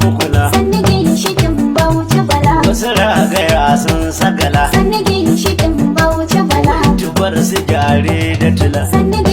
kukula. Sannu ginshiƙin Bauchi Bala. Wasu ragaya sun sagala. Sannu ginshiƙin Bauchi Bala. Tubar su gyare da tula. Sannu.